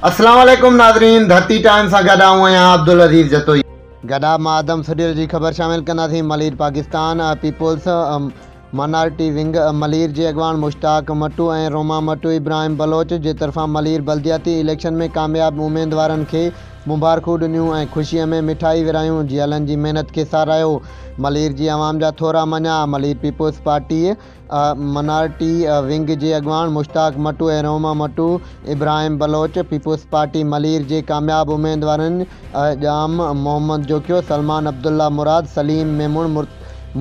اسلام عليڪم ناظرين ڌرتي ٽائيم سان گڏ آئون آهيان عبدالعزيز جتوئي. گڏا مان آدم سڊيل جي خبر شامل ڪنداسين Malir Pakistan peoples minority wing Malir جي اڳواڻ مشتاق مٽو ۽ روما مٽو ابراهيم بلوچ جي طرفان ملير بلدياتي اليڪشن ۾ ڪامياب اميدوارن کي مبارڪون ڏنيون ۽ خوشي ۾ مٺائي ورهايون جيالن جي محنت کي ساراهيو ملير جي عوام جا ٿورا مڃيا Malir peoples party minority wing جي اڳواڻ مشتاق مٽو ۽ روما مٽو، ابراهيم بلوچ، پيپلز پارٽي ملير جي ڪامياب اميدوارن ڄام محمد جوکيو، سلمان عبدالله مراد، سليم ميمڻ،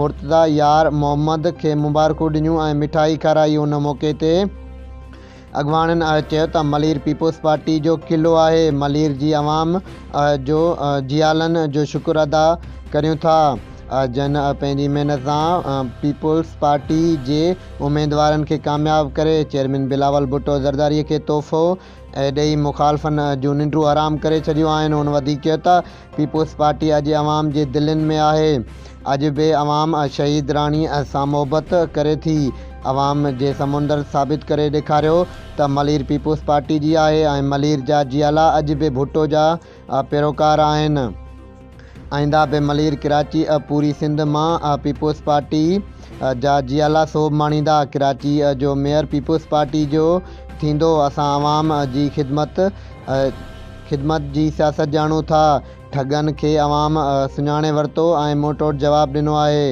مرتضيٰ يار محمد کي مبارڪون ڏنيون ۽ مٺائي کارائي ان موقعي تي اڳواڻن چيو ته ملير پيپلز پارٽي جو قلعو آهي، ملير جي عوام جو جيالن جو شڪر ادا ڪريون ٿا جن پنهنجي محنت سان پيپلز پارٽي جي اميدوارن کي ڪامياب ڪري چيئرمين بلاول ڀٽو زرداري کي تحفو ڏئي مخالفن جون ننڊون حرام ڪري ڇڏيون آهن. هن وڌيڪ چيو ته پيپلز پارٽي اڄ عوام جي دلين ۾ آهي، اڄ به عوام شهيد راڻي سان محبت ڪري ٿي، عوام جي سمندر ثابت ڪري ڏيکاريو ته ملير پيپلز پارٽي جي آهي ۽ ملير جا جيالا اڄ به ڀٽو جا پيروڪار آهن، آئنده به ملير، ڪراچي پوري سنڌ مان پيپلز پارٽي جا جيالا سوڀ ماڻيندا، ڪراچي جو ميئر پيپلز پارٽي جو ٿيندو، اسان عوام جي خدمت خدمت جي سياست ڄاڻون ٿا، ٺڳن کي عوام سڃاڻي ورتو ۽ منهن ٽوڙ جواب ڏنو آهي.